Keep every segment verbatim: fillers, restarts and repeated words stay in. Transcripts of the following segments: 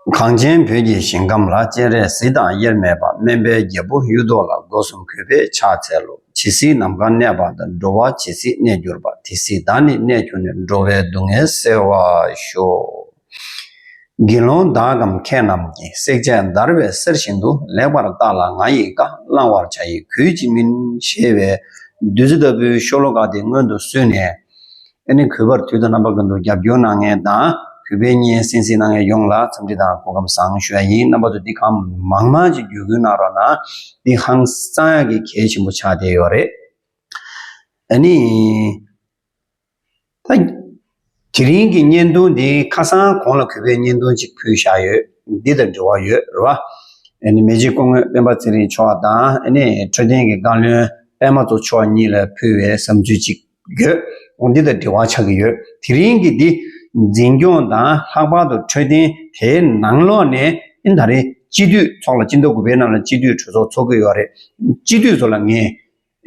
གངས་ཅན་བོད་ཀྱི་ཞིང་ཁམས་ལ། སྤྱན་རས་གཟིགས་དང་དབྱེར་མེད་པ། སྨན་པའི་རྒྱལ་པོ་གཡུ་ཐོག་ལ། སྒོ་གསུམ་གུས་པས་ཕྱག་འཚལ་ལོ། ཇི་སྲིད་ནམ་མཁའ་གནས་པ་དང་། འགྲོ་བ་ཇི་སྲིད་གནས་གྱུར་པ། དེ་སྲིད་བདག་ནི་གནས་གྱུར་ནས། འགྲོ་བའི་སྡུག་བསྔལ་སེལ་བར་ཤོག། དགེ་སློང་དག་གམ་མཁས་རྣམས་ཀྱིས། བསྲེག་བཅད་བརྡར་བའི་གསེར་བཞིན་དུ། ལེགས་པར་བརྟགས་ལ་ང་ཡི་བཀའ། བླང་བར་བྱ་ཡི་གུས་ཀྱིས་མིན། ཞེས་པའི་བདུད་རྩི་ལྟ་བུའི་ཤོ་ལོ་ཀ་དེ་སྔོན་དུ་བསུས་ནས། ཨ་ནི་གུས་པར་དུས་དང་རྣམ་པ་ཀུན་ཏུ་རྒྱབ་སྐྱོར་གནང་མཁན་དང་། གུས་པའི་སྙན་གསན་གཟིགས་གནང་མཁན་ཡོངས་ལ་འཚམས་འདྲི་དང་སྐུ་ཁམས་བཟང་ཞུ་ཡ་ཡིན། རྣམ་པ་ཚོ་འདི་གང་མང་མང་ཅིག་བརྒྱུད་སྐུལ་གནང་རོགས་གནང་། འདི་ཧང་སང་ཡག་གི་གལ་ཆེན་པོ་ཆགས་བསྡད་ཡོད་རེད། ཨ་ནི། ད། དེ་རིང་གི་བརྙན་ཐུང་འདི་ཁ་སང་གོང་ལ་གུས་པའི་བརྙན་ཐུང་ཅིག་ཕུལ་བཞག་ཡོད། འདི་དང་འབྲེལ་བ་ཡོད་རེད་བ། ཨ་ནི་མི་རྗེ་སྐུ་ངོ་སྤེན་པ་ཚེ་རིང་མཆོག་དང་། ཨ་ནི་འཕྲོད་བསྟེན་གྱི་བཀའ་བློན་པད་མ་མཚོ་མཆོག་གཉིས་ལ་ཕུལ་བའི་བསམ་ཚུལ་ཅིག་ཡོད། འོ་འདི་དང་འབྲེལ་བ་ཆགས་ཀྱི་ཡོད། དེ་རིང་གི་འདི་འཛིན་སྐྱོང་དང་། ལྷག་པར་དུ་འཕྲོད་བསྟེན་དེའི་ནང་ལོགས་ནས། ཨ་ནི་ད་རེས་སྤྱི་འཐུས་ཚོགས་ལ། སྤྱི་ཟླ་དགུ་པའི་ནང་ལ་སྤྱི་འཐུས་གྲོས་ཚོགས་ཚོགས་ཀྱི་ཡོད་རེད། སྤྱི་འཐུས་ཚོ་ལ་ངས།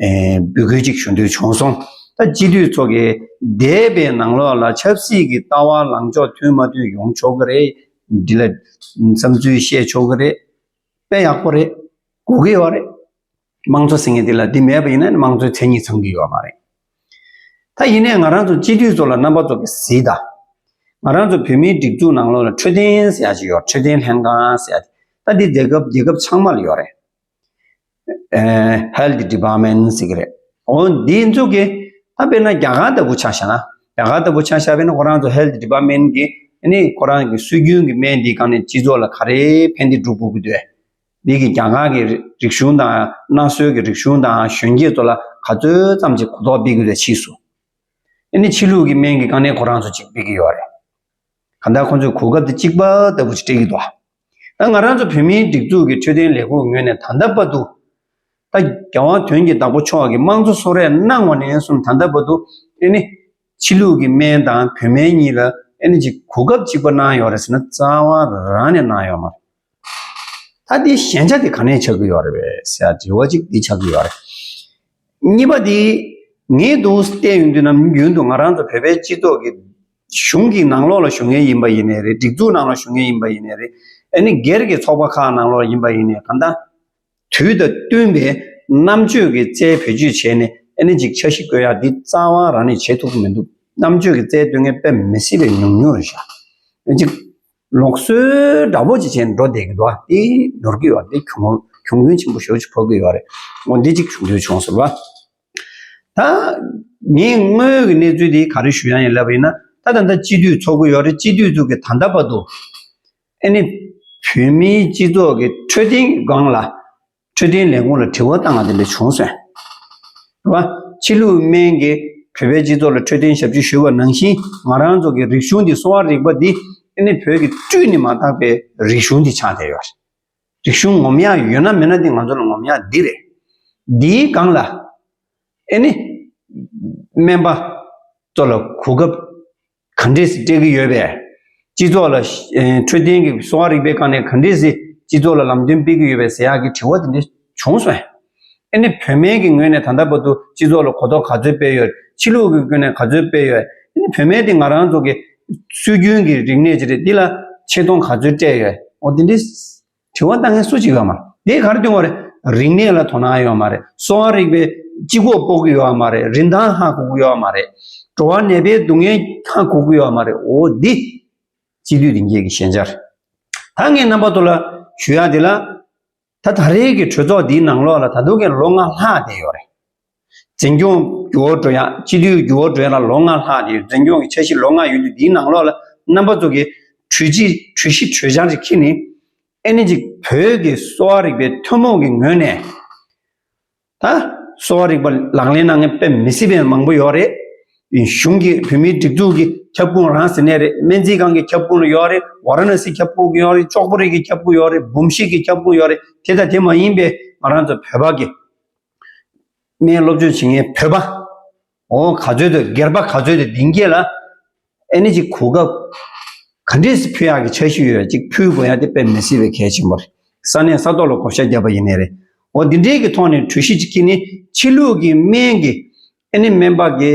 ཨེ། འབོད་སྐུལ་ཅིག་ཞུ་འདོད་བྱུང་སོང་། ད་སྤྱི་འཐུས་ཚོ་གིས་འདས་པའི་ནང་ལོགས་ལ་ཆབ་སྲིད་ཀྱི་ལྟ་བ་ལངས་ཕྱོགས་མཐུན་མ་མཐུན་ཡོང་ཆོག་གི་རེད། འདི་ལ་བསམ་ཚུལ་བཤད་ཆོག་གི་རེད། དཔེ་ཡག་པོ་རེད། དགོས་ཀྱི་ཡོད་རེད། དམངས་གཙོ་ཟེར་མཁན་འདི་ལ་འདི་མེད་པ་ཡིན་ན་དམངས་གཙོའི་མཚན་ཉིད་ཚང་གི་ཡོད་མ་རེད། ད་ཡིན་ནའི་ང་རང་ཚོ་སྤྱི་འཐུས་ཚོ་ལ་རྣམ་པ་ཚོ་གིས་གཟིགས་དང་། ང་རང་ཚོ་བོད་མིའི་སྒྲིག་འཛུགས་ནང་ལོགས་ལ་འཕྲོད་བསྟེན་ཟེར་ཡ་ཅིག་ཡོད། འཕྲོད་བསྟེན་ལྷན་ཁང་ཟེར་ཡ་དེ། ད་འདི་རྒྱལ་ཁབ་རྒྱལ་ཁབ་ཚང་མ་ལ་ཡོད་རེད། ཨེ། Health Department ཟེར་གི་རེད། འོ་འདི་ཚོ་གི། ད་དཔེར་ན་རྒྱ་གར་ལྟ་བུ་ཆ་བཞག་ན། རྒྱ་གར་ལྟ་བུ་ཆ་བཞག་པ་ཡིན་ན་ཁོ་རང་ཚོ་Health Department གི་ཨ་ནི་ཁོ་རང་གི་སྲོལ་རྒྱུན་གྱི་སྨན་འདིའི་སྒང་ནས་སྤྱི་ཚོགས་ལ་ག་རེ་ཕན་བདེ་སྒྲུབ་དགོས་ཀྱི་འདུག། འདི་གི་རྒྱ་གར་གྱི་རིག་གཞུང་དང་། གནའ་སྲོལ་གྱི་རིག་གཞུང་དང་། གཞོན་སྐྱེས་ཚོ་ལ་ག་ཚོད་ཙམ་ཅིག་གོ་རྟོགས་སྤེལ་གྱི་འདུག། ཕྱིས་སུ་ཨ་ནི་ཕྱི་ལུགས་ཀྱི་སྨན་གྱི་སྒང་ནས་ཁོ་རང་ཚོ་ཅིག་སྤེལ་གྱི་ཡོད་རེད། གང་ལྟར་ཁོང་ཚོས་གོ་སྐབས་དེ་གཅིག་པ་ལྟ་བུ་ཅིག་སྤྲད་ཀྱི་འདུག། ད་ང་རང་ཚོ་བོད་མིའི་སྒྲིག་འཛུགས་ཀྱི་འཕྲོད་བསྟེན་ལས་ཁུངས་ངོས་ནས་ད་ལྟ་བར་དུ། ད་རྒྱལ་དབང་དོན་གྱི་བདག་པོ་མཆོག་གིས་དམངས་གཙོ་གསོལ་རས་གནང་བ་ནས་བཟུང་ད་ལྟ་བར་དུ། ཨ་ནི་ཕྱི་ལུགས་ཀྱི་སྨན་དང་བོད་སྨན་གཉིས་ལ་ཨ་ནི་ཅིག་གོ་སྐབས་གཅིག་པ་གནང་ཡོད་རེད་ཟེར་ན་རྩ་བ་རང་ནས་གནང་ཡོད་མ་རེད། ད་འདི་ཞན་ཆ་དེ་ག་ནས་ཆགས་ཀྱི་ཡོད་རེད་པས་ཟེར་ཡ་དྲི་བ་ཅིག་འདི་ཆགས་ཀྱི་ཡོད་རེད། གཉིས་པ་དེ། ངས་འདུག་བལྟས་ཡོང་དུས་ན། རྒྱུན་དུ་ང་རང་ཚོ་བོད་པའི་སྤྱི་ཚོགས་ཀྱི་གཞུང་གི་ནང་ལོགས་ལ་བཞུགས་མཁན་ཡིན་པ་ཡིན་ནའི་རེད། སྒྲིག་འཛུགས་ནང་ལ་བཞུགས་མཁན་ཡིན་པ་ཡིན་ནའི་རེད། ཨ་ནི་སྒེར་གྱི་ཚོགས་པ་ཁག་ནང་ལོགས་ཡིན་པ་ཡིན་ནའི། གང་ལྟར་དུས་དང་བསྟུན་པའི་རྣམ་དཔྱོད་ཀྱི་རྩལ་བེད་སྤྱོད་བྱས་ནས། ཨ་ནི་ཅིག་འཆར་གཞི་བཀོད་ཡག་འདི་རྩ་བ་རང་ནས་བྱེད་ཐུབ་ཀྱི་མི་འདུག། རྣམ་དཔྱོད་ཀྱི་རྩལ་སྟོན་མཁན་དཔེ་མི་སྲིད་པའི་ཉུང་ཉུང་རེད་ཤག། ཨ་ཅིག་ལུགས་སྲོལ་འདྲ་པོ་ཅིག་བྱས་ནས་འགྲོ་བསྡད་ཀྱི་འདུག། ཨ། དེ་ནོར་གྱི་ཡོད། དེ་གྱོང་གྱོང་གུན་ཆེན་པོ་ཞེ་པོ་ཅིག་ཕོག་གི་ཡོད་རེད། འོ་འདི་གཅིག་ཞུ་འདོད་བྱུང་ཟེར་བ། ད་ངས་སྔོན་གྱི་གནས་ཚུལ་དེ་ག་རེ་ཞུ་ཡ་ཡིན་ལབ་པ་ཡིན་ན། ད་ད་ལྟ་སྤྱི་འཐུས་ཚོགས་ཀྱི་ཡོད་རེད། སྤྱི་འཐུས་ཚོ་གིས་ད་ལྟ་བར་དུ་ཨ་ནི་བོད་མིའི་སྤྱི་ཚོགས་ཀྱི་འཕྲོད་བསྟེན་སྒང་ལ། འཕྲོད་བསྟེན་ལས་ཁུངས་ལ་དྲི་བ་བཏང་བ་དེ་འདྲ་བྱུང་སོང་། རེད་བ། ཕྱི་ལུགས་སྨན་གྱིས་བོད་པའི་སྤྱི་ཚོགས་ལ་འཕྲོད་བསྟེན་ཞབས་ཞུ་ཞུས་པ་ནང་བཞིན། ང་རང་ཚོ་གི་རིག་གཞུང་འདི། གསོ་བ་རིག་པ་འདི་ཨ་ནི་བོད་ཀྱི་སྤྲུལ་ནས་མ་བཏགས་པའི་རིག་གཞུང་འདི་ཆགས་བསྡད་ཡོད་རེད། རིག་གཞུང་ངོམ་ཡག་ཡོད་ན་མེད་ན་དེ་ང་ཚོ་ལ་ངོམ་ཡག་འདི་རེད། འདིའི་སྒང་ལ་ཨ་ནི་སྨན་པ་ཚོ་ལ་གོ་སྐབས་ག་འདྲས་སྤྲད་ཀྱི་ཡོད་པས། སྤྱི་ཚོགས་ལ་ཨེ་འཕྲོད་བསྟེན་གྱི་གསོ་བ་རིག་པའི་སྒང་ནས་ག་འདྲས་སེ་སྤྱི་ཚོགས་ལ་ལམ་སྟོན་སྤེལ་གྱི་ཡོད་པས་ཟེར་ཡག་གི་དྲི་བ་དེ་འདྲ་བྱུང་སོང་། ཨ་ནི་བོད་སྨན་གྱི་ངོས་ནས་ད་ལྟ་བར་དུ་སྤྱི་ཚོགས་ལ་གོ་རྟོགས་ག་ཚོད་སྤེལ་ཡོད། ཕྱི་ལུགས་ཀྱི་ངོས་ནས་ག་ཚོད་སྤེལ་ཡོད། ཨ་ནི་བོད་སྨན་དེ་ང་རང་ཚོ་གི་སྲོལ་རྒྱུན་གྱི་རིག་གནས་ཅིག་རེད། འདི་ལ་ཆེ་མཐོང་ག་ཚོད་སྤྲད་ཡོད། འོ་དེ་འདྲའི་དྲི་བ་བཏང་མཁན་སུ་གཅིག་ཡོད་མ་རེད། དེ་ག་རེ་སྟོན་གྱི་ཡོད་རེད། རིག་གནས་ལ་དོ་སྣང་ཡོད་མ་རེད། གསོ་བ་རིག་པའི་ལྕི་ཁོག་ཕོག་གི་ཡོད་མ་རེད། རིན་ཐང་ཧ་གོ་གི་ཡོད་མ་རེད། འགྲོ་བ་ནད་པའི་སྡུག་བསྔལ་ཧ་གོ་གི་ཡོད་མ་རེད། འོ་འདི་སྤྱི་འཐུས་དེ་གཉིས་ཀྱི་ཞན་ཆ་རེད། ད་ངས་རྣམ་པ་ཚོ་ལ་ཞུ་ཡག་དེ་ལ། ད་ད་རེས་ཀྱི་གྲོས་ཚོགས་འདིའི་ནང་ལོགས་ལ་ད་དུང་གི་ལོ་ལྔ་ལྷག་བསྡད་ཡོད་རེད། འཛིན་སྐྱོང་འགྱུར་བ་འགྲོ་ཡག། སྤྱི་འཐུས་འགྱུར་བ་འགྲོ་ཡག་ལ་ལོ་ལྔ་ལྷག་བསྡད་ཡོད། འཛིན་སྐྱོང་གི་འཆར་གཞི་ལོ་ལྔ་ཡོད་དུས། འདིའི་ནང་ལོགས་ལ་རྣམ་པ་ཚོ་གིས་གྲོས་གཞི་གྲོས་གཞི་གྲོས་འཆར་ཅིག་འཁྱེར་ནས། ཨ་ནི་ཅིག་བོད་ཀྱི་གསོ་བ་རིག་པའི་ཐུན་མོང་གི་ངོས་ནས། ད་གསོ་བ་རིག་པ་ལག་ལེན་གནང་མཁན་དཔེ་མི་སྲིད་པའི་མང་པོ་ཡོད་རེད། གཞུང་གི་བོད་མིའི་སྒྲིག་འཛུགས་ཀྱི་ཁྱབ་ཁོངས་རང་ཟེར་ནའི་རེད། སྨན་རྩིས་ཁང་གི་ཁྱབ་ཁོངས་ལ་ཡོད་རེད། ཝཱ་ར་ཎ་སི་ཁྱབ་ཁོངས་ཀྱི་ཡོད་རེད། ལྕོག་པོ་རི་གི་ཁྱབ་ཁོངས་ཡོད་རེད། འབུམ་སྐྱིད་ཀྱི་ཁྱབ་ཁོངས་ཡོད་རེད། དེ་དང་དེ་མ་ཡིན་པའི་ང་རང་ཚོ་བོད་པ་གི་སྨན་སློབ་སྦྱོང་བྱེད་མཁན་བོད་པ། འོ་ག་ཚོད་དང་སྒེར་པ་ག་ཚོད་དང་དེང་སྐྱེས་ལ་ཨ་ནི་ཅིག་གོ་སྐབས་ག་འདྲས་སེ་ཕུལ་ཡག་གི་འཆར་གཞི་ཡོད། ཅིག་ཕུལ་དགོས་ཡག་དེ་དཔེ་མི་སྲིད་པའི་གལ་ཆེན་པོ་རེད། ས་གནས་ས་ཐོག་ལ་བགོ་བཤའ་བརྒྱབ་པ་ཡིན་ནའི་རེད། འོ་འདི་འདྲའི་གི་ཐོག་ནས་གྲོས་གཞི་ཅིག་འཁྱེར་ནས། ཕྱི་ལུགས་ཀྱི་སྨན་གྱི་ཨ་ནི་སྨན་པ་གི་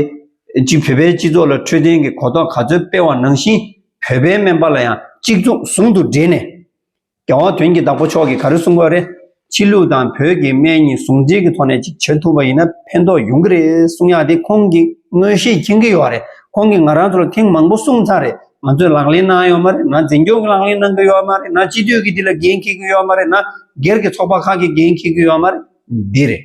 ཅིག་བོད་པའི་སྤྱི་ཚོགས་ལ་འཕྲོད་བསྟེན་གྱི་གོ་རྟོགས་ག་ཚོད་སྤེལ་བ་ནང་བཞིན། བོད་པའི་སྨན་པ་ལ་ཡང་གཅིག་མཚུངས་ཟུང་དུ་འབྲེལ་ནས། རྒྱལ་བ་དོན་གྱི་བདག་པོ་མཆོག་གིས་ག་རེ་གསུང་གི་ཡོད་རེད། ཕྱི་ལུགས་དང་བོད་ཀྱི་སྨན་གཉིས་ཟུང་འབྲེལ་གྱི་ཐོག་ནས་ཅིག་བྱེད་ཐུབ་པ་ཡིན་ན་ཕན་ཐོགས་ཡོང་གི་རེད་གསུང་ཡག་དེ་ཁོང་གིས་མངོན་ཤེས་མཁྱེན་གྱི་ཡོད་རེད། ཁོང་གིས་ང་རང་ཚོ་ལ་ཐེངས་མང་པོ་གསུངས་ཚར་རེད། ང་ཚོས་ལག་ལེན་གནང་ཡོད་མ་རེད། ན་འཛིན་སྐྱོང་གི་ལག་ལེན་གནང་གི་ཡོད་མ་རེད། ན་སྤྱི་འཐུས་ཀྱིས་འདི་ལ་འགན་འཁྱེར་གྱི་ཡོད་མ་རེད། ན་སྒེར་གྱི་ཚོགས་པ་ཁག་གིས་འགན་འཁྱེར་གྱི་ཡོད་མ་རེད། འདི་རེད།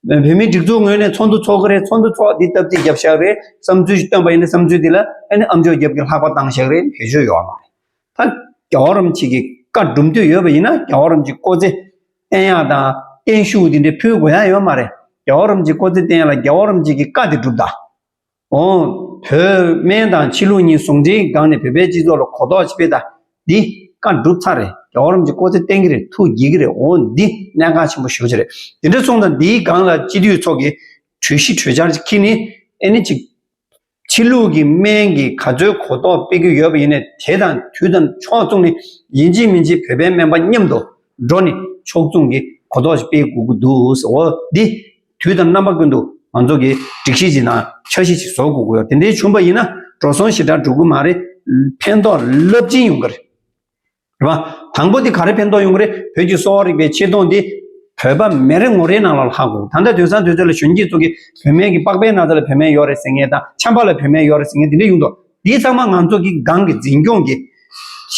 བོད་མིའི་སྒྲིག་འཛུགས་ངོས་ནས་ཚོགས་འདུ་ཚོགས་ཀྱི་རེད། ཚོགས་འདུ་ཚོགས་འདི་སྟབས་བདེ་རྒྱབ་བཞག་རེད། བསམ་ཚུལ་ཞིག་བཏོན་པ་ཡིན་ན་བསམ་ཚུལ་འདི་ལ་ཨ་ནི་ཨམ་ཅོག་རྒྱབ་ཀྱི་ལྷག་པ་བཏང་བཞག་རེད། བེད་སྤྱོད་ཡོད་མ་རེད། ད་རྒྱལ་བ་རིན་པོ་ཆེ་གི་བཀའ་སྒྲུབ་འདོད་ཡོད་པ་ཡིན་ན་རྒྱལ་བ་རིན་པོ་ཆེ་སྐུ་ཚེ་བརྟན་ཡག་དང་བརྟན་བཞུགས་འདི་འདྲའི་ཕུལ་དགོས་ཡག་ཡོད་མ་རེད། རྒྱལ་བ་རིན་པོ་ཆེ་སྐུ་ཚེ་བརྟན་ཡག་ལ་རྒྱལ་བ་རིན་པོ་ཆེ་གི་བཀའ་དེ་སྒྲུབ་དང་། འོ། བོད་སྨན་དང་ཕྱི་ལུགས་གཉིས་ཟུང་འབྲེལ་སྒང་ནས་བོད་པའི་སྤྱི་ཚོགས་ལ་གོ་རྟོགས་ཅིག་སྤེལ་དང་། འདི་བཀའ་སྒྲུབ་ཚར་རེད། རྒྱལ་བ་རིན་པོ་ཆེ་སྐུ་ཚེ་བརྟན་གྱི་རེད། ཐུགས་དགྱེས་ཀྱི་རེད། འོ་འདི་གནད་འགག་ཆེན་པོ་ཞེ་པོ་ཅིག་རེད། དེ་འདྲ་སོང་ཙང་འདིའི་སྒང་ལ་སྤྱི་འཐུས་ཚོ་གིས་གྲོས་གཞི་གྲོས་འཆར་ཅིག་འཁྱེར་ནས་ཨེ་ནི་ཅིག་ཕྱི་ལུགས་ཀྱི་སྨན་གྱིས་ག་ཚོད་གོ་རྟོགས་སྤེལ་གྱི་ཡོད་པ་ཡིན་ནའི་དེ་དང་དུས་དང་ཕྱོགས་མཚུངས་ནས་ཡིན་གཅིག་མིན་གཅིག་བོད་པའི་སྨན་པ་མཉམ་དུ་འགྲོ་ནས་ཕྱོགས་མཚུངས་ཀྱི་གོ་རྟོགས་ཤིག་སྤེལ་དགོས་ཀྱི་འདུག་འོ་འདི་དུས་དང་རྣམ་པ་ཀུན་ཏུ་ང་ཚོ་གི་སྒྲིག་གཞི་ཅིག་དང་འཆར་གཞི་ཅིག་བཟོ་དགོས་ཀྱི་ཡོད། དེ་འདྲའི་བྱུང་པ་ཡིན་ན་འགྲོ་སོང་ཞེ་དྲག་འགྲོ་གི་མ་རེད། ཕན་ཐོགས་རླབས་ཆེན་ཡོང་གི་རེད། རེད་པ། དང་པོ་དེ་ག་རེ་ཕན་ཐོགས་ཡོང་གི་རེད། བོད་ཀྱི་གསོ་བ་རིག་པའི་ཆེ་མཐོང་འདི་བོད་པ་མི་རེ་ངོ་རེའི་ནང་ལ་ལྷག་དགོས། ད་ལྟ་དུས་སང་དུས་ཚོད་ལ་གཞོན་སྐྱེས་ཚོ་གིས་བུད་མེད་ཀྱི་པགས་པའི་ན་ཚ་ལ་བུད་མེད་ཡོད་རེད་ཟེར་མཁན་དང་ཆམ་པ་ལ་བུད་མེད་ཡོད་རེད་ཟེར་མཁན་དེ་འདྲ་ཡོང་འདུག་འདི་ཚང་མ་ང་ཚོ་གི་སྒང་གི་འཛིན་སྐྱོང་གི་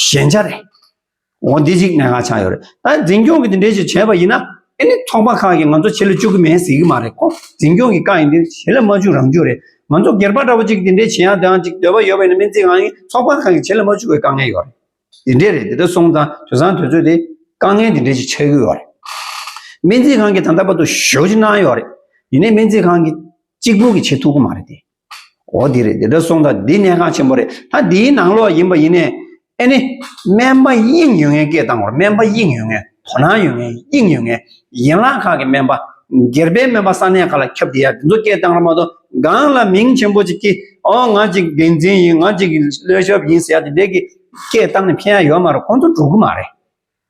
ཞན་ཆ་རེད། འོ་འདི་གཅིག་གནད་འགག་ཆགས་ཡོད་རེད། ད་འཛིན་སྐྱོང་གི་དེ་འདྲས་ཅིག་བྱས་པ་ཡིན་ན་ཨེ་ནི་ཚོགས་པ་ཁག་གིས་ང་ཚོ་བྱེད་ལ་བཅུག་གི་མེད་ཟེར་གི་མ་རེད་ཁོ། འཛིན་སྐྱོང་གི་བཀའ་ཡིན་དེ་བྱེད་ལ་མ་བཅུག་རང་བཅུག་རེད། ང་ཚོ་སྒེར་པ་འདྲ་པོ་ཅིག་དེ་འདྲས་བྱེད་ཡང་དེའང་ཅིག་འདོད་པ་ཡོད་པ་ཡིན་ན་སྨན་རྩིས་ཁང་གིས་ཚོགས་པ་ཁག་གིས་བྱེད་ལ་མ་བཅུག་པའི་དཀའ་ངལ་ཡོད་རེད། དེ་འདྲས་རེད། དེ་འདྲ་སོང་ཙང་དུས་སང་དུས་ཚོད་དེ་དཀའ་ངལ་དེ་འདྲས་ཅིག་ཆགས་ཀྱི་ཡོད་རེད། སྨན་རྩིས་ཁང་གིས་ད་ལྟ་བར་དུ་ཞེ་པོ་ཅིག་གནང་ཡོད་རེད། ཡིན་ནའི་སྨན་རྩིས་ཁང་གིས་གཅིག་པུ་གིས་བྱེད་ཐུབ་ཀྱི་མ་རེད་དེ། འོ་འདི་རེད། འདི་འདྲ་སོང་ཙང་འདི་གནད་འགག་ཆེན་པོ་རེད། ད་འདིའི་ནང་ལོགས་ཡིན་པ་ཡིན་ནའི་ཨེ་ནི་སྨན་པ་དབྱིངས་ཡོད་མཁན་སྐད་བཏང་བར་སྨན་པ་དབྱིངས་ཡོད་མཁན་དོ་སྣང་ཡོད་མཁན་དབྱིངས་ཡོད་མཁན་ཡན་ལག་ཁག་གི་སྨན་པ་སྒེར་པའི་སྨན་པ་ས་གནས་ཁག་ལ་ཁྱབ་བསྡད་ཡ་འདི་ཚོ་སྐད་བཏང་ར་མ་གཏོགས་སྒང་ལ་མིང་ཆེན་པོ་ཅིག་གིས་ཨོ་ང་ཅིག་འགན་འཛིན་ཡིན། ང་ཅིག་ལས་ཞབས་ཡིན་ཟེར་ཡ་དེ་འདྲའི་གི་སྐད་བཏང་ནས་ཕན་ཡ་ཡོད་མ་རེད། ཁོང་ཚོ་འགྲོ་གི་མ་རེད།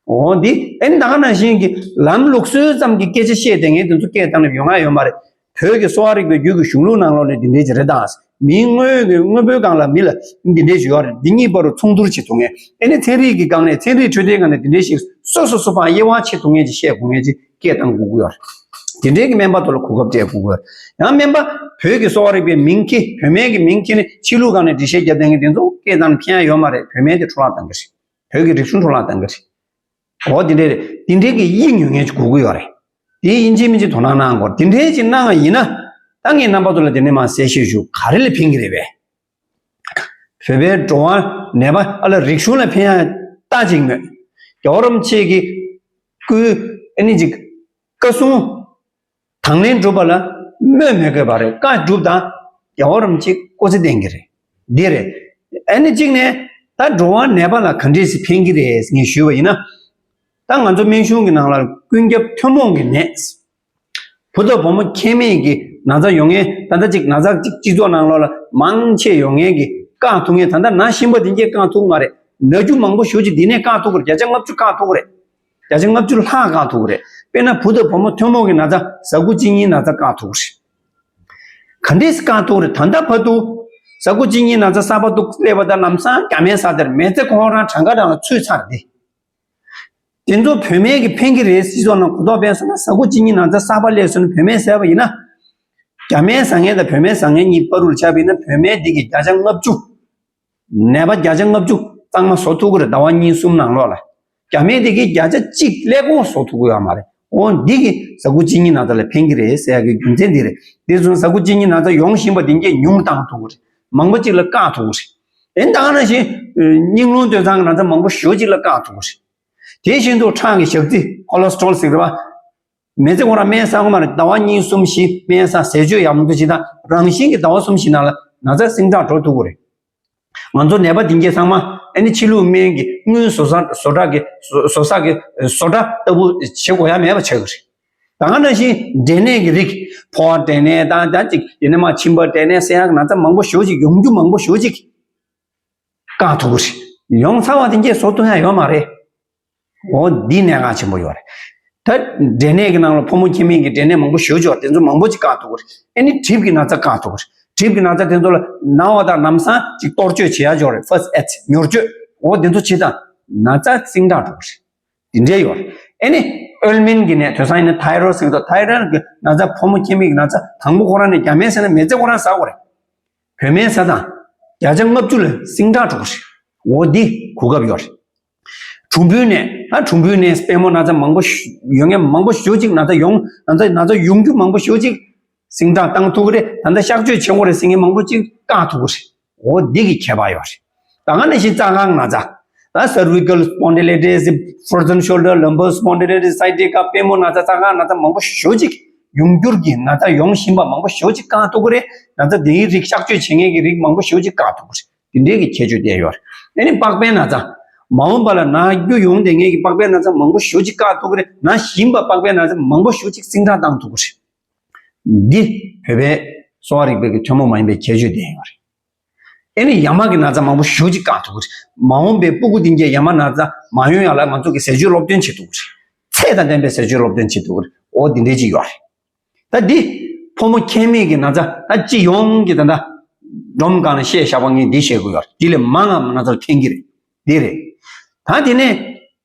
འོ་འདི་ཨེ་ནི་ད་ག་ནང་བཞིན་གྱི་ལམ་ལུགས་སྲོལ་ཙམ་གྱི་སྐད་ཆ་བཤད་བསྡད་མཁན་དེ་ཚོ་སྐད་བཏང་ནས་ཡོང་ཡ་ཡོད་མ་རེད། བོད་ཀྱི་གསོ་བ་རིག་པའི་རྒྱུད་ཀྱི་གཞུང་ལུགས་ནང་ལོགས་ནས་འདི་འདྲའི་ཅིག་རེད་དང་། མིའི་དངོས་ཀྱི་དངོས་པོའི་སྒང་ལ་མི་ལ་འདི་འདྲའི་ཅིག་ཡོད་རེད། འདི་གཉིས་བར་དུ་མཚུངས་བསྡུར་བྱེད་ཐུབ་མཁན་ཨེ་ནི་ཚན་རིག་གི་སྒང་ནས་ཚན་རིག་འཕྲོད་བསྟེན་སྒང་ནས་འདི་འདྲའི་ཞིག་སོ་སོ་སོ་ཕར་དབྱེ་བ་ཕྱེ་ཐུབ་མཁན་ཅིག་བཤད་དགོས་མཁན་ཅིག་སྐད་བཏང་དགོས་ཀྱི་ཡོད་རེད། དེ་འདྲའི་གི་སྨན་པ་ཚོ་ལ་གོ་སྐབས་སྤྲད་དགོས་ཀྱི་ཡོད་རེད། ཡང་སྨན་པ་བོད་ཀྱི་གསོ་བ་རིག་པའི་མིང་འཁྱེར་བོད་སྨན་གྱི་མིང་འཁྱེར་ནས་ཕྱི་ལུགས་སྒང་ནས་འགྲེལ་བཤད་རྒྱབ་བསྡད་མཁན་དེ་ཚོ་སྐད་བཏང་ནས་ཕན་ཡ་ཡོད་མ་རེད། བོད་སྨན་དེ་འཕྲོ་བརླག་བཏང་གི་རེད། བོད་ཀྱི་རིག་གཞུང་འཕྲོ་བརླག་བཏང་གི་རེད། འོ་དེ་འདྲས་རེད། དེ་འདྲས་ཀྱི་དབྱིངས་ཡོད་མཁན་ཅིག་དགོས་ཀྱི་ཡོད་རེད། དེ་ཡིན་གཅིག་མིན་གཅིག་དོ་སྣང་གནང་དགོས་རེད། དེ་འདྲས་ཅིག་གནང་བ་ཡིན་ན་ད་ངས་རྣམ་པ་ཚོ་ལ་དེ་ནས་མར་གསལ་བཤད་ཞུ། ག་རེ་ལ་ཕན་གྱི་རེད་པས། བོད་པའི་འགྲོ་བ་ནད་པ་ཨ་ལ་རིག་གཞུང་ལ་ཕན་ཡ་ལྟ་ཅིག་མོད། རྒྱལ་བ་རིན་པོ་ཆེ་གི་སྐུའི་ཨ་ནི་ཅིག་བཀའ་གསུང་དང་ལེན་སྒྲུབ་པ་ལ་སྨོས་མི་དགོས་པ་རེད། བཀའ་སྒྲུབ་དང་རྒྱལ་བ་རིན་པོ་ཆེ་སྐུ་ཚེ་བརྟན་གྱི་རེད། འདི་རེད། ཨ་ནི་གཅིག་ནས་ད་འགྲོ་བ་ནད་པ་ལ་ག་འདྲས་སེ་ཕན་གྱི་རེད་ངས་ཞུས་པ་ཡིན་ན། ད་ང་ཚོ་སྨན་གཞུང་གི་ནང་ལ་ཀུན་ཁྱབ་ཐུན་མོང་གི་ནད། བུ་དང་བུ་མོ་ཁྱད་མེད་ཀྱི་ན་ཚ་ཡོང་མཁན་ད་ལྟ་ཅིག་ན་ཚ་ཅིག་སྤྱི་ཚོགས་ནང་ལོགས་ལ་མང་ཆེ་ཡོང་མཁན་གྱི་བཀག་ཐུབ་མཁན། ད་ལྟ་ན་གཞོན་པ་འདི་གས་བཀག་ཐུབ་ཀྱི་མ་རེད། ན་རྒྱུ་མང་པོ་ཞེ་པོ་ཅིག་འདི་ནས་བཀག་ཐུབ་ཀྱི་རེད། བརྒྱ་ཆ་ལྔ་བཅུ་བཀག་ཐུབ་ཀྱི་རེད། བརྒྱ་ཆ་ལྔ་བཅུ་ལྷག་བཀག་ཐུབ་ཀྱི་རེད། དཔེར་ན་བུ་དང་བུ་མོ་ཐུན་མོང་གི་ན་ཚ་ཟ་ཁུ་གཅིན་སྙི་ན་ཚ་བཀག་ཐུབ་ཀྱི་རེད། ག་འདྲས་སེ་བཀག་ཐུབ་ཀྱི་རེད། ད་ལྟ་བར་དུ་ཟ་ཁུ་གཅིན་སྙི་ན་ཚ་གསར་པ་འདུག་སླེབས་པ་དང་ལམ་སང་རྒྱ་སྨན་ཟ་དེར་མི་ཚེ་ཁོ་རང་གྲངས་ཀ་རང་ལ་ཚུད་ཚར་ཏེ། དེ་ཚོ་བོད་སྨན་གྱིས་ཕན་གྱི་རེད། སྤྱི་ཚོགས་ནང་གོ་རྟོགས་སྤེལ་སོང་ན་ཟ་ཁུ་གཅིན་སྙི་ན་ཚ་གསར་པ་སླེབས་སོང་ན་བོད་སྨན་ཟས་པ་ཡིན་ན། རྒྱ་སྨན་ཟ་མཁན་དང་བོད་སྨན་ཟ་མཁན་གཉིས་བར་དུ་ཆགས་པ་ཡིན་ན་བོད་སྨན་འདི་གིས་བརྒྱ་ཆ་ལྔ་བཅུ། ནད་པ་བརྒྱ་ཆ་ལྔ་བཅུ་གཙང་མ་བཟོ་ཐུབ་ཀྱི་རེད། ཟླ་བ་གཉིས་གསུམ་ནང་ལོགས་ལ། རྒྱ་སྨན་འདི་གིས་བརྒྱ་ཆ་གཅིག་ཀླད་ཀོར་བཟོ་ཐུབ་ཀྱི་ཡོད་མ་རེད། འོ་འདི་གིས་ཟ་ཁུ་གཅིན་སྙི་ན་ཚ་ལ་ཕན་གྱི་རེད་ཟེར་ཡག་གི་རྒྱུ་མཚན་འདི་རེད། དེ་སོང་ཟ་ཁུ་གཅིན་སྙི་ན་ཚ་ཡོང་བཞིན་པ་འདི་གས་ཉུང་བཏང་ཐུབ་ཀྱི་རེད། མང་པོ་གཅིག་ལ་བཀག་ཐུབ་ཀྱི་རེད། ཨེ་ད་ག་ནང་བཞིན་སྙིང་རླུང་སྟོད་འཚངས་ཀྱི་ན་ཚ་མང་པོ་ཞེ་པོ་ཅིག་ལ་བཀག་ཐུབ་ཀྱི་རེད། དེ་བཞིན་དུ་ཁྲག་གི་ཞག་རྩི་ཁོ་ལེ་སི་ཊོ་རོལ་ཟེར་གྱི་རེད་པ། མི་ཚེ་ཁོ་རང་སྨན་ཟ་གི་མ་རེད། ཟླ་བ་གཉིས་གསུམ་བཞི་སྨན་ཟ་ཟས་སྤྱོད་ཡག་མོ་འདུག་བྱེད་དང་རང་བཞིན་གྱི་ཟླ་བ་གསུམ་བཞི་ནང་ལ་ན་ཚ་ཟིང་དྲག་འགྲོ་ཐུབ་ཀྱི་རེད། ང་ཚོ་ནད་པ་འདི་གས་ཚང་མ་ཨ་ནི་ཕྱི་ལུགས་སྨན་གྱི་དངུལ་བཟོ་ས་བཟོ་གྲྭ་གི་བཟོ་བཟོ་ས་གི་བཟོ་གྲྭ་ལྟ་བུ་བྱེད་དགོས་ཡ་མེད་པ་ཆགས་ཀྱི་རེད། ད་ག་ནང་བཞིན་འབྲས་ནད་ཀྱི་རིགས་ཕོ་བ་འབྲས་ནད་དང་ད་ཅིག་ཡིན་ན་མ་མཆིན་པ་འབྲས་ནད་ཟེར་ཡག་ན་ཚ་མང་པོ་ཞེ་པོ་ཅིག་ཡོང་རྒྱུ་མང་པོ་ཞེ་པོ་ཅིག་བཀག་ཐུབ་ཀྱི་རེད། ཡོང་ཚར་བ་དེ་གས་བཟོ་ཐུབ་ཡ་ཡོད་མ་རེད། འོ་འདི་གནད་འགག་ཆེན་པོ་ཡོད་རེད། ད་འབྲས་ནད་ཀྱི་ནང་ལ་ཕོ་མོ་ཁྱད་མེད་ཀྱི་འབྲས་ནད་མང་པོ་ཞེ་པོ་ཅིག་ཡོད་རེད། དེ་ཚོ་མང་པོ་ཅིག་བཀག་ཐུབ་ཀྱི་རེད། ཨ་ནི་གྲིབ་ཀྱི་ན་ཚ་བཀག་ཐུབ་ཀྱི་རེད། གྲིབ་ཀྱི་ན་ཚ་དེ་ཚོ་ལ་ན་བ་དང་ལམ་སང་ཅིག་གཏོར་བཅོས་བྱེད་ཡ་ཡོད་རེད། ཕར་སི་ཨེཌ་ཉེན་བཅོས། འོ་དེ་ཚོ་བྱེད་དང་ ན་ཚ་ཟིང་དྲག་འགྲོ་གི་རེད། དེ་འདྲས་ཡོད་རེད། ཨེ་ནི་ཨོལ་སྨན་གྱི་ནད། དེང་སང་ཡིན་ན་ཐའི་རོ་ཟེར་གི་འདུག་ཐའི་རོ་གི་ན་ཚ། ཕོ་མོ་ཁྱིམ་མི་གི་ན་ཚ། དང་པོ་ཁོ་རང་ནས་རྒྱ་སྨན་ཟས་ན་མི་ཚེ་ཁོ་རང་ཟ་དགོས་རེད། བོད་སྨན་ཟ་དང་། བརྒྱ་ཆ་ལྔ་བཅུ་ལ་ཟིང་དྲག་འགྲོ་གི་རེད། འོ་འདི་གོ་སྐབས་ཡོད་རེད། གྲུམ་བུའི་ནད། ད་གྲུམ་བུའི་ནད་པུས་མོ་ན་ཚ་མང་པོ་ཞུ་ཡོད་མཁན་མང་པོ་ཞེ་པོ་ཅིག་ན་ཚ་ཡོང་། ན་ཚ་ན་ཚ་ཡོང་རྒྱུ་མང་པོ་ཞེ་པོ་ཅིག་ཟིང་དྲག་བཏང་ཐུབ་ཀྱི་རེད། ད་ལྟ་གཤག་བཅོས་བྱེད་དགོས་རེད་ཟེར་མཁན་མང་པོ་ཅིག་བཀག་ཐུབ་ཀྱི་རེད། འོ་འདི་གི་ཁྱད་པར་ཡོད་རེད། ད་ག་ནང་བཞིན་རྩ་ཁང་ན་ཚ། ད་cervical spondylitis, frozen shoulder, lumbar spondylitis, sciatica, པུས་མོ་ན་ཚ། རྩ་ཁང་ན་ཚ་མང་པོ་ཞེ་པོ་ཅིག་ཡོང་འགྱུར་གྱི་ན་ཚ་ཡོང་བཞིན་པ་མང་པོ་ཞེ་པོ་ཅིག་བཀག་ཐུབ་ཀྱི་རེད། ན་ཚ་འདིའི་རིགས་གཤག་བཅོས་བྱེད་མཁན་གྱི་རིགས་མང་པོ་ཞེ་པོ་ཅིག་བཀག་ཐུབ་ཀྱི་རེད། དེ་འདྲའི་གི་ཁྱད་ཆོས་དེ་ཡོད་རེད། ཨ་ནི་པགས་པའི་ན་ཚ། མ་འོངས་པ་ལ་ན་རྒྱུ་ཡོང་བསྡད་མཁན་གྱི་པགས་པའི་ན་ཚ་མང་པོ་ཞེ་པོ་ཅིག་བཀག་ཐུབ་ཀྱི་རེད། ན་བཞིན་པ་པགས་པའི་ན་ཚ་མང་པོ་ཞེ་པོ་ཅིག་ཟིང་དྲག་བཏང་ཐུབ་ཀྱི་རེད། འདི་བོད་པའི་གསོ་བ་རིག་པའི་གི་ཐུན་མོང་མ་ཡིན་པའི་ཁྱད་ཆོས་དེ་ཡོད་རེད། ཨ་ནི་ཡ་མ་གི་ན་ཚ་མང་པོ་ཞེ་པོ་ཅིག་བཀག་ཐུབ་ཀྱི་རེད། མ་འོངས་པའི་སྤུ་གུ་འདི་གའི་ཡ་མ་ན་ཚ་མ་ཡོང་ཡག་ལ་ང་ཚོ་གི་ཟས་སྤྱོད་སློབ་སྟོན་བྱེད་ཐུབ་ཀྱི་རེད། ཚད་དང་ལྡན་པའི་ཟས་སྤྱོད་སློབ་སྟོན་བྱེད་ཐུབ་ཀྱི་རེད། འོ་འདི་འདྲའི་ཅིག་ཡོད་རེད། ད་འདི་ཕོ་མོ་ཁྱིམ་མི་གི་ན་ཚ། ད་སྤྱི་ཡོངས་ཀྱི་ད་ལྟ་སྒྲོམ་སྒང་ལ་བཤད་བཞག་པ་ངས་འདི་བཤད་དགོས་ཡོད་རེད། འདི་ལས་མང་ང་ན་ཚ་འཐེན་གྱི་རེད། འདི་རེད། ད་དེ་ནས་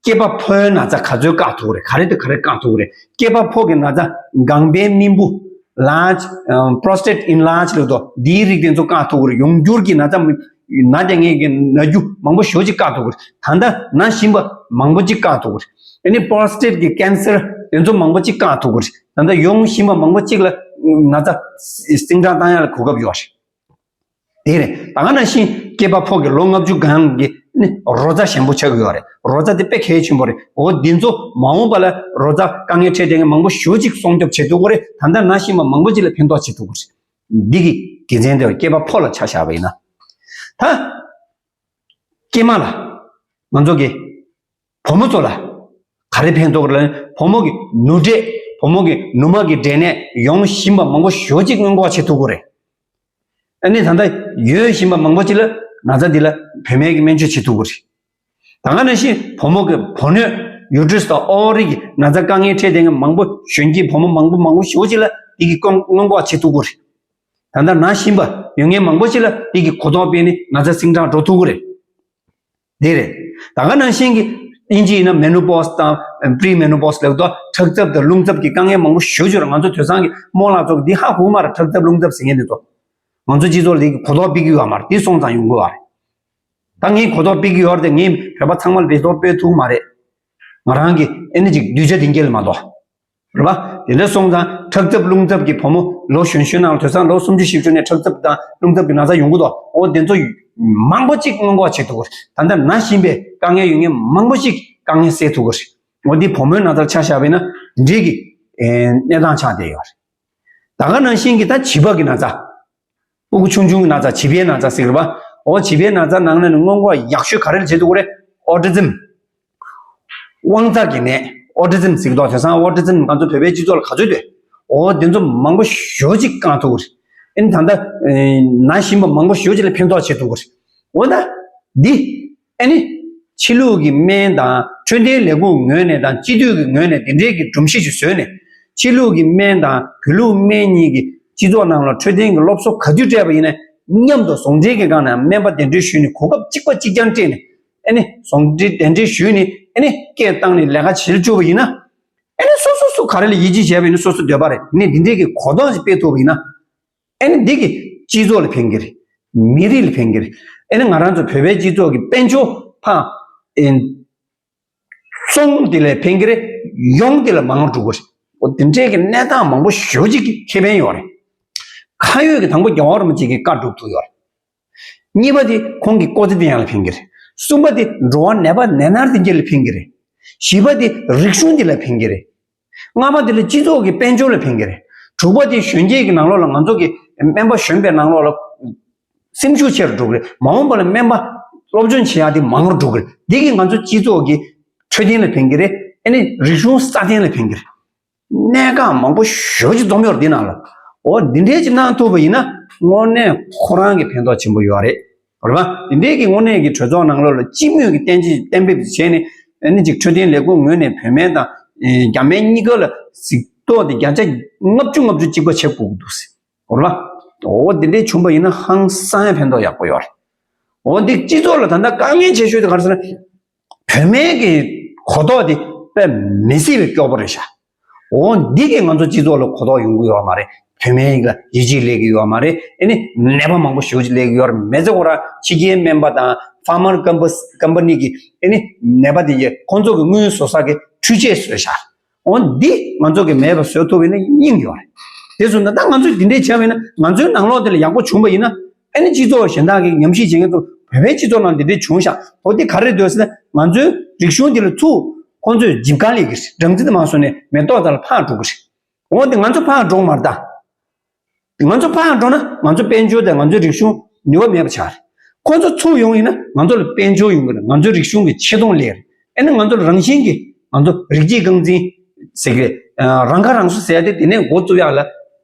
སྐྱེས་པ་ཕོའི་ན་ཚ་ག་ཚོད་བཀག་ཐུབ་ཀྱི་རེད། ག་རེ་དང་ག་རེ་བཀག་ཐུབ་ཀྱི་རེད། སྐྱེས་པ་ཕོ་གི་ན་ཚ་ལྒང་པའི་རྨེན་བུ། large, um, prostate enlarge ལབ་དོ། འདིའི་རིགས་དེ་ཚོ་བཀག་ཐུབ་ཀྱི་རེད། ཡོང་འགྱུར་གྱི་ན་ཚ་མི་ན་དེ་ངེས་ཀྱི་ན་རྒྱུ་མང་པོ་ཞེ་པོ་ཅིག་བཀག་ཐུབ་ཀྱི་རེད། ད་ལྟ་ན་བཞིན་པ་མང་པོ་ཅིག་བཀག་ཐུབ་ཀྱི་རེད། ཨ་ནི་པོ་རོ་སི་ཊེཊ་གི་ཀེན་སར་དེ་ཚོ་མང་པོ་ཅིག་བཀག་ཐུབ་ཀྱི་རེད། ད་ལྟ་ཡོང་བཞིན་པ་མང་པོ་ཅིག་ལ་ན་ཚ་ཟིང་དྲག་བཏང་ཡག་ལ་གོ་སྐབས་ཡོད་རེད། དེ་རེད། ད་ག་ནང་བཞིན་སྐྱེས་པ་ཕོ་གི་ལོ་ལྔ་བཅུ་སྒང་གི་ནི་རོ་ཚ་ཞན་པོ་ཆགས་ཀྱི་ཡོད་རེད། རོ་ཚ་དེ་དཔེ་གལ་ཆེན་པོ་རེད། འོ་འདི་ཚོ་མ་འོངས་པ་ལ་རོ་ཚ་དཀའ་ངལ་འཕྲད་བསྡད་མཁན་མང་པོ་ཞེ་པོ་ཅིག་སྲུང་སྐྱོབ་བྱེད་ཐུབ་ཀྱི་རེད། ད་ལྟ་ན་བཞིན་པ་མང་པོ་ཅིག་ལ་ཕན་ཐོགས་བྱེད་ཐུབ་ཀྱི་རེད། འདི་གི་དགེ་མཚན་དེ་སྐྱེས་པ་ཕོ་ལ་ཆ་བཞག་པ་ཡིན་ན། ད་སྐྱེས་མ་ལ་ང་ཚོ་གི་བུ་མོ་ཚོ་ལ་ག་རེ་ཕན་ཐོགས་རེད་ལབ་ན། བུ་མོ་གི་ནུ་འབྲས། བུ་མོ་གི་ནུ་མ་གི་འབྲས་ནད་ཡོང་བཞིན་པ་མང་པོ་ཞེ་པོ་ཅིག་སྔོན་འགོག་བྱེད་ཐུབ་ཀྱི་རེད། ཨ་ནི་ད་ལྟ་ཡོད་བཞིན་པ་མང་པོ་ཅིག་ལ་ན་ཚ་འདི་ལ་བོད་སྨན་གྱི་སྨན་བཅོས་བྱེད་ཐུབ་ཀྱི་རེད། ད་ག་ནང་བཞིན་བུ་མོ་གི་བུ་སྣོད། ཡུ་ཊེ་རས་དང་ཨོ་ཝ་རི་གི་ན་ཚ་དཀའ་ངལ་འཕྲད་བསྡད་མཁན་མང་པོ། གཞོན་སྐྱེས་བུ་མོ་མང་པོ་མང་པོ་ཞེ་པོ་ཅིག་ལ་འདི་གི་སྔོན་སྔོན་འགོག་བྱེད་ཐུབ་ཀྱི་རེད། ད་ལྟ་ན་བཞིན་པ་ཡོད་མཁན་མང་པོ་ཅིག་ལ་འདི་གི་གོ་རྟོགས་སྤེལ་ནས་ན་ཚ་ཟིང་དྲག་འགྲོ་ཐུབ་ཀྱི་རེད། འདི་རེད། ད་ག་ནང་བཞིན་གྱི་དབྱིན་ཇི་ཡིན་ན་མེ་ནོ་པོ་སི་དང་པི་རི་མེ་ནོ་པོ་སི་ལབ་དུས་ཁྲག་འཛག་དང་རླུང་འཛག་གི་དཀའ་ངལ་མང་པོ་ཞེ་པོ་ཅིག་ཡོད་རེད། ང་ཚོ་དེང་སང་གི་རྨོ་ལགས་ཚོ་འདི་ཧ་གོ་གི་མ་རེད། ཁྲག་འཛག་རླུང་འཛག་ཟེར་མཁན་འདི་ཚོ། ང་ཚོ་སྤྱི་ཚོགས་ལ་འདི་གོ་རྟོགས་སྤེལ་གྱི་ཡོད་མ་རེད། འདི་སོང་ཙང་ཡོང་གི་ཡོད་རེད། ད་ངས་གོ་རྟོགས་སྤེལ་གྱི་ཡོད་རེད་དེ། ངས་བོད་པ་ཚང་མ་ལ་འབད་རྩོལ་སྤེལ་ཐུབ་ཀྱི་མ་རེད། ང་རང་གི་ཨེ་ནི་ཅིག་གདུལ་བྱ་འདི་གས་ལ་མ་གཏོགས། རེད་པ། དེ་འདྲ་སོང་ཙང་ཁྲག་འཛག་རླུང་འཛག་གི་བུ་མོ་ལོ་གཞོན་གཞོན་ནང་ལ་དེང་སང་ལོ་སུམ་ཅུ་བཞི་བཅུ་ནས་ཁྲག་འཛག་དང་རླུང་འཛག་གི་ན་ཚ་ཡོང་གི་འདུག་འོ་དེ་ཚོ་མང་པོ་ཅིག་སྔོན་འགོག་བྱེད་ཐུབ་ཀྱི་རེད། ད་ལྟ་ན་བཞིན་པའི་དཀའ་ངལ་ཡོད་མཁན་མང་པོ་ཅིག་དཀའ་ངལ་སེལ་ཐུབ་ཀྱི་རེད། འོ་འདི་བུ་མོའི་ན་ཚ་ལ་ཆ་བཞག་པ་ཡིན་ན་འདི་འདྲའི་གི་ཨེ་གནས་སྟངས་ཆགས་བསྡད་ཡོད་རེད། ད་ག་ནང་བཞིན་གྱི་ད་བྱིས་པ་གི་ན་ཚ། སྤུ་གུ་ཆུང་ཆུང་གི་ན་ཚ། བྱིས་པའི་ན་ཚ་ཟེར་གི་རེད་པ། འོ་བྱིས་པའི་ན་ཚ་ནང་ནས་ནི་སྔོན་འགོག་ཡག་ཤོས་ག་རེ་ལ་བྱེད་ཐུབ་ཀྱི་རེད། ཨོ་ཊི་ཛིམ། དབང་རྩ་གི་ནད། ཨོ་ཊི་ཛིམ་ཟེར་གི་འདུག་དེང་སང་ཨོ་ཊི་ཛིམ་ང་ཚོ་བོད་པའི་སྤྱི་ཚོགས་ལ་ག་ཚོད་འདུག་འོ་དེ་ཚོ་མང་པོ་ཞེ་པོ་ཅིག་བཀག་ཐུབ་ཀྱི་རེད། ཨ་ནི་ད་ལྟ་ཨེ་ན་བཞིན་པ་མང་པོ་ཞེ་པོ་ཅིག་ལ་ཕན་ཐོགས་བྱེད་ཐུབ་ཀྱི་རེད། འོ་ད་འདི། ཨ་ནི། ཕྱི་ལུགས་ཀྱི་སྨན་དང་འཕྲོད་བསྟེན་ལས་ཁུངས་ངོས་ནས་དང་སྤྱི་འཐུས་ཀྱི་ངོས་ནས་དེ་འདྲའི་གི་སྒྲོམ་གཞི་ཞིག་བཟོས་ནས། ཕྱི་ལུགས་ཀྱི་སྨན་དང་བོད་ལུགས་སྨན་གཉིས་ཀྱི་སྤྱི་ཚོགས་ནང་ལ་འཕྲོད་བསྟེན་གྱི་སློབ་གསོ་ག་དུས་སྤྲད་པ་ཡིན་ན་མཉམ་དུ་ཟུང་འབྲེལ་གྱི་སྒང་ནས་སྨན་པ་གདན་འདྲེན་ཞུས་ནས་གོ་སྐབས་གཅིག་པ་གཅིག་རྐྱང་སྤྲད་ནས། ཨ་ནི་ཟུང་འབྲེལ་གདན་འདྲེན་ཞུས་ནས། ཨ་ནི་སྐད་བཏང་ནས་ལས་ཀ་བྱེད་བཅུག་པ་ཡིན་ན། ཨ་ནི་སོ་སོ་སོ་ག་རེ་ལ་ཡིད་ཆེས་བྱས་པ་ཡིན་ན་སོ་སོ་འདོད་པ་རེད། ཨ་ནི་འདི་འདྲའི་གི་གོ་རྟོགས་ཤིག་སྤེལ་ཐུབ་པ་ཡིན་ན། ཨ་ནི་འདི་གི་སྤྱི་ཚོགས་ལ་ཕན་གི་རེད། མི་རིགས་ལ་ཕན་གི་རེད། ཨ་ནི་ང་རང་ཚོ་བོད་པའི་སྤྱི་ཚོགས་ཀྱི་དཔལ་འབྱོར་ཕར་ཨེ་བཙོང་དེ་ལ་ཕན་གི་རེད། ཡོང་དེ་ལ་མང་རུ་འགྲོ་གི་རེད། འོ་དེ་འདྲའི་གི་གནས་སྟངས་མང་པོ་ཞེ་པོ་ཅིག་གི་ཁེ་ཕན་ཡོད་རེད། ཁ་ཡོད་ཀྱི་དང་པོ་རྒྱལ་བ་རིན་པོ་ཆེ་གི་བཀའ་སྒྲུབ་ཐུབ་ཡོད་རེད། གཉིས་པ་དེ་ཁོང་གི་ཀོ་ཚེ་དེ་ཡང་ལ་ཕན་གི་རེད། གསུམ་པ་དེ་འགྲོ་བ་ནད་པ་ནད་མནར་དེ་གས་ལ་ཕན་གི་རེད། བཞི་པ་དེ་རིག་གཞུང་དེ་ལ་ཕན་གི་རེད། ལྔ་པ་དེ་ལ་སྤྱི་ཚོགས་ཀྱི་དཔལ་འབྱོར་ལ་ཕན་གི་རེད། དྲུག་པ་དེ་གཞོན་སྐྱེས་ཀྱི་ནང་ལོགས་ལ་ང་ཚོ་གི་སྨན་པ་གཞོན་པའི་ནང་ལོགས་ལ་སེམས་ཤུགས་ཆེ་རུ་འགྲོ་གི་རེད། མ་འོངས་པ་ལ་སྨན་པ་སློབ་སྦྱོང་བྱེད་ཡག་དེ་མང་རུ་འགྲོ་གི་རེད། འདི་གིས་ང་ཚོ་སྤྱི་ཚོགས་ཀྱི་འཕྲོད་བསྟེན་ལ་ཕན་གི་རེད། ཨ་ནི་རིག་གཞུང་སྲ་བརྟན་ལ་ཕན་གི་རེད། གནད་འགག་མང་པོ་ཞེ་པོ་ཅིག་འཛོམས་ཡོད་རེད་འདི་ནང་ལ། འོ་འདི་འདྲས་ཅིག་གནང་ཐུབ་པ་ཡིན་ན་དངོས་གནས་ཁོ་རང་གི་ཕན་ཐོགས་ཆེན་པོ་ཡོད་རེད། རེད་པ། འདི་འདྲས་ཀྱི་དངོས་གནས་ཀྱི་གྲོས་ཚོགས་ནང་ལོགས་ལ་སྤྱི་མོས་ཀྱི་གཏན་གཏན་འབེབས་བྱས་ནས། ཨ་ནི་ཅིག་འཕྲོད་བསྟེན་ལས་ཁུངས་ངོས་ནས་བོད་སྨན་དང་རྒྱ་སྨན་གཉིས་ཀ་ལ་གཟིགས་རྟོག་དེ་བརྒྱ་ཆ་ལྔ་བཅུ་ལྔ་བཅུ་གཅིག་པ་བྱེད་དགོས་ཀྱི་འདུག་ཟེར། རེད་པ། འོ་འདི་འདྲས་བྱུང་པ་ཡིན་ན་ཧང་སང་ཡང་ཕན་ཐོགས་ཡག་པོ་ཡོད་རེད། འོ་འདི་སྤྱི་ཚོགས་ལ་ད་ལྟ་དཀའ་ངལ་ཆེ་ཤོས་དེ་ག་རེ་ཟེར་ན། བོད་ བོད་སྨན་གྱི་གོ་རྟོགས་དེ་དཔེ་མི་སྲིད་པའི་སྐྱོ་པོ་རེད་ཤག་འོ་འདི་གིས་ང་ཚོ་སྤྱི་ཚོགས་ལ་གོ་རྟོགས་ཡོང་གི་ཡོད་མ་རེད། བོད་སྨན་ལ་ཡིད་ཆེས་སླེབས་ཀྱི་ཡོད་མ་རེད། ཨེ་ནི་ནད་པ་མང་པོ་ཞེ་པོ་ཅིག་སླེབས་ཀྱི་ཡོད་རེད། མི་ཚེ་ཁོ་རང་ཕྱི་རྒྱལ་སྨན་པ་དང་ཕར་མར་ཀམ་པ་ཀམ་པ་ནི་གི་ཨེ་ནི་ནད་པ་དེ་གྱིས་ཁོང་ཚོ་གི་དངུལ་བཟོ་ས་གི་འཕྲུལ་ཆས་བཟོས་ཤག་འོ་འདི་ང་ཚོ་གི་མེད་པ་བཟོ་ཐུབ་པ་ཡིན་ན་སྙིང་ཡོད་རེད། དེ་སོང་ཙང་ད་ང་ཚོས་འདི་འདྲས་བྱས་པ་ཡིན་ན་ང་ཚོའི་ནང་ལོགས་དེ་ལ་ཡག་པོ་བྱུང་བ་ཡིན་ན། ཨ་ནི་སྤྱི་ཚོགས་གཞན་དག་གི་ཉམས་ཞིབ་བྱེད་མཁན་ཚོ་བོད་པའི་སྤྱི་ཚོགས་ནང་འདི་འདྲས་བྱུང་ཤག་འོ་འདི་ག་རེ་འདོད་ཟེར་ན། ང་ཚོའི་རིག་གཞུང་འདི་ལ་ཚུར་ཁོང་ཚོས་འཇིབ་ག་ལས་ཀྱི་རེད། སྦྲང་རྩི་དེ་མར་བཟོས་ནས་མེ་ཏོག་དེ་ལ་ཕར་འགྲོ་གི་རེད། འོ་འདི་ང་ཚོ་ཕར་འགྲོ་མ་རེད་ད། ང་ཚོ་ཕར་འགྲོ་ན་ང་ཚོ་དཔལ་འབྱོར་དང་ང་ཚོའི་རིག་གཞུང་ནུས་པ་མེད་པ་ཆགས་རེད། ཁོང་ཚོ་ཚུར་ཡོང་ཡིན་ན་ང་ཚོ་ལ་དཔལ་འབྱོར་ཡོང་གི་རེད། ང་ཚོའི་རིག་གཞུང་གི་ཆེ་མཐོང་སླེབས་རེད། ཨེ་ན་ང་ཚོ་ལ་རང་བཞིན་གྱིས་ང་ཚོ་རིགས་གཅིག་རྐང་འཛིན་ཟེར་གི་རེད། རང་ཁ་རང་གསོ་ཟེར་ཡ་དེ་དེ་ནས་འགོ་བཙུགས་ཡག་ལ་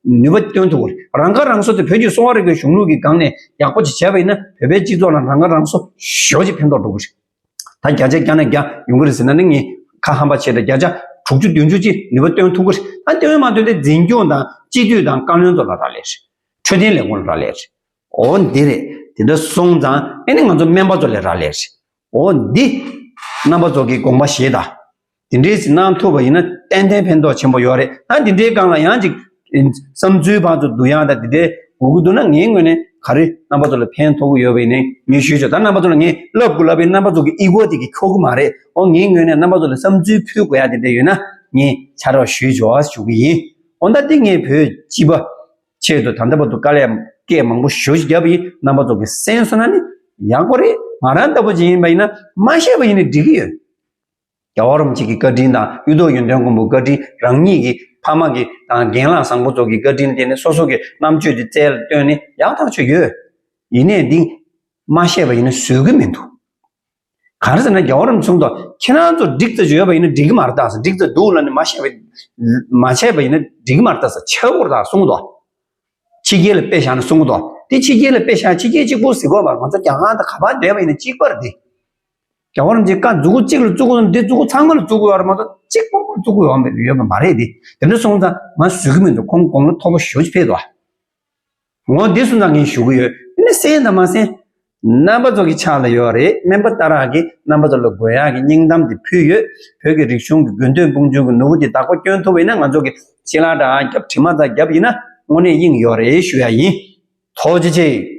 ནུས་པ་བཏོན་ཐུབ་ཀྱི་རེད། རང་ཁ་རང་གསོ་དེ་བོད་ཀྱི་གསོ་བ་རིག་པའི་གཞུང་ལུགས་ཀྱི་སྒང་ནས་ཡག་པོ་ཅིག་བྱས་པ་ཡིན་ན་བོད་པའི་སྤྱི་ཚོགས་ལ་རང་ཁ་རང་གསོ་ཞེ་པོ་ཅིག་ཕན་ཐོགས་འགྲོ་གི་རེད། ད་བརྒྱ་ཆ་བརྒྱ་ནས་བརྒྱ་ཡོང་གི་རེད་ཟེར་ན་ནི་ངས་ཁ་ཧམ་པ་བྱས་ཏེ་བརྒྱ་ཆ་དྲུག་ཅུ་བདུན་ཅུ་ཅིག་ནུས་པ་བཏོན་ཐུབ་ཀྱི་རེད། ད་བཏོན་མ་ཐུབ་དེ་འཛིན་སྐྱོང་དང་སྤྱི་འཐུས་དང་བཀའ་བློན་ཚོ་ལ་རག་ལས་རེད། འཕྲོད་བསྟེན་ལས་ཁུངས་ལ་རག་ལས་རེད། འོ་འདི་རེད། དེ་འདྲ་སོང་ཙང་ཨེ་ནི་ང་ཚོ་སྨན་པ་ཚོ་ལ་རག་ལས་རེད། འོ་འདི་རྣམ་པ་ཚོ་གི་དགོངས་པ་བཞེས་དང་། དེ་འདྲའི་ཞིག་གནང་ཐུབ་པ་ཡིན་ན་ཏན་ཏན་ཕན་ཐོགས་ཆེན་པོ་ཡོད་རེད། ད་དེ་འདྲའི་སྒང་ལ་ཡང་ཅིག་བསམ་ཚུལ་ཕར་ཚུར་བསྡུ་ཡག་དང་དེ་འདྲའི་དགོས་ཀྱི་འདུག་ན་ངའི་ངོས་ནས་ག་རེ་རྣམ་པ་ཚོ་ལ་ཕན་ཐོགས་ཀྱི་ཡོད་པ་ཡིན་ནའི་ངས་ཞུས་ཆོག་ད་རྣམ་པ་ཚོ་ལ་ངས་ལབ་དགོས་ལབ་པའི་རྣམ་པ་ཚོ་གི་ཨི་གོ་དེ་གི་ཁྱོ་གི་མ་རེད། ཨོ་ངའི་ངོས་ནས་རྣམ་པ་ཚོ་ལ་བསམ་ཚུལ་ཕུལ་དགོས་ཡག་དེ་འདྲ་ཡོད་ན་ངས་ཕྱག་རོགས་ཞུས་ཆོག་ཞུ་གི་ཡིན། ཨོ་ད་འདི་ངས་བོད་སྤྱི་པ་ཆེད་དུ་ད་ལྟ་བར་དུ་དཀའ་ལས་སྐད་མང་པོ་ཞེ་པོ་ཅིག་བརྒྱབ་པ་ཡིན། རྣམ་པ་ཚོ་གི་གསན་སོང་ན་ནི་ཡག་པོ་རེད། ང་རང་ལྟ་བུ་ཅིག་ཡིན་པ་ཡིན་ན་མ་བཤད་པ་ཡིན་ན་འགྲིག་གི་ཡོད། རྒྱལ་བ་རིན་པོ་ཆེ་གི་བཀའ་དྲིན་དང་གཡུ་ཐོག་ཡོན་ཏན་མགོན་པོའི་བཀའ་དྲིན། རང་ཉིད་ཀྱི་ཕ་མ་གི་དང་རྒན་ལགས་བཟང་པོ་ཚོ་གི་བཀའ་དྲིན་བརྟེན་ནས་སོ་སོ་གི་རྣམ་དཔྱོད་དེ་རྩལ་བཏོན་ནས་ཡག་ཐག་ཆོད་ཡོད། ཡིན་ནའི་འདི་མ་བཤད་པ་ཡིན་ན་བཟོད་ཀྱི་མི་འདུག་གང་རེད་ཟེར་ན་རྒྱལ་བ་རིན་པོ་ཆེ་གསུངས་དོ། ཁྱེད་རང་ཚོ་འགྲིག་ཙམ་ཅིག་ཡོད་པ་ཡིན་ན་འགྲིག་གི་མ་རེད་ད་ཟེར། འགྲིག་ཙམ་འདུག་ལབ་ནས་མ་བཤད་པ་མ་བྱས་པ་ཡིན་ན་འགྲིག་གི་མ་རེད་ད་ཟེར། ཆག་སྒོ་རེད་ད་གསུངས་དོ། ཕྱི་རྒྱལ་ལ་དཔེ་བཞག་ན་གསུང་གི་འདུག་དེ་ཕྱི་རྒྱལ་ལ་དཔེ་བཞག་ཕྱི་རྒྱལ་གཅིག་པོ་ཟེར་དགོས་པ་ང་ཚོ་རྒྱ་གར་དང་ག་པར་བསྡད་པ་ཡིན་ན་གཅིག་པ་རེད་དེ། རྒྱལ་བ་རིན་པོ་ཆེ་བཀའ་མཛུབ་གུ་གཅིག་ལ་བཙུགས་དགོས་ན་འདི་མཛུབ་གུ་ཚང་མ་ལ་བཙུགས་དགོས་ཡོད་རེད་མ་གཏོགས་གཅིག་པོ་པོ་བཙུགས་དགོས་ཡོད་མེད་ཡོད་པ་མ་རེད་དེ། དེ་འདྲ་སོང་ཙང་ང་བཟོད་ཀྱི་མི་འདུག་ཁོང་དགུང་ལོ་མཐོ་པོ་ཞེ་པོ་ཅིག་ཕེབས་འདུག་ངོ་འདི་སོང་ཙང་ངས་ཞུ་གི་ཡོད། ཨ་ནི་གསན་དང་མ་གསན། རྣམ་པ་ཚོ་གི་ཕྱག་ལ་ཡོད་རེད། སྨན་པ་ལྟ་རག་གི་རྣམ་པ་ཚོ་ལ་དགོས་ཡག་གི་སྙིང་གཏམ་དེ་ཕུལ་ཡོད། བོད་ཀྱི་རིག་གཞུང་གི་དགོས་འདོད་དཔུང་འཇོམས་ཀྱི་ནོར་བུ་དེ་བདག་པོ་སྐྱོན་ཐུབ་པ་ཡིན་ན་ང་ཚོ་གི་ཕྱི་ལ་འདྲ་རྒྱབ་དྲི་མ་ཙག་རྒྱབ་ཡིན་ན་དངོས་གནས་དབྱིངས་ཡོད་རེད་ཞུ་ཡ་ཡིན། ཐུགས་རྗེ་ཆེ།